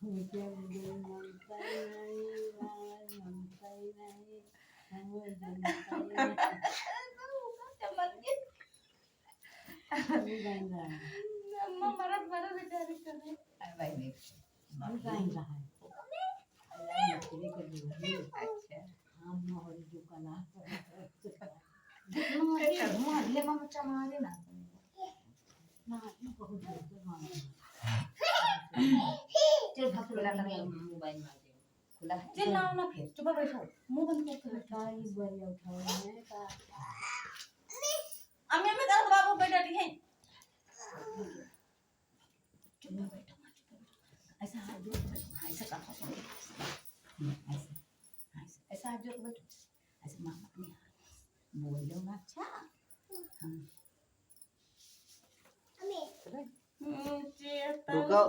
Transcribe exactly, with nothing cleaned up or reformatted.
मुझे, मुझे मनता ही नहीं, मनता ही नहीं, हमें मनता ही नहीं। अम्मा मरत मरत बेचारी करे। अरे भाई, नहीं। हम गाइन रहा है। अच्छा। हम मोहरी जो कला। मारे, मारे, मामा चमारे ना। ना, ये बहुत जोर से मारे। चल, भाग, खुला कर दे, मोबाइल मार दे। खुला है? चल, लाओ ना फिर, चुप बैठो, मुंह बंद करके बैठो। का ये बरिया उठाओ, मैं का? अम्मी, अम्मी, करो तो बाबू बैठा रही है। चुप बैठो, माँ, चुप बैठो। ऐसा हाथ जोड़ के बैठो, हाँ, ऐसा करो, ऐसा, ऐसा, हाँ, ऐसा, ऐसा हाथ जोड़ के बैठो। ऐसे माँ अपने हाथ बोल लो ना, अच्छा? हाँ। रुको।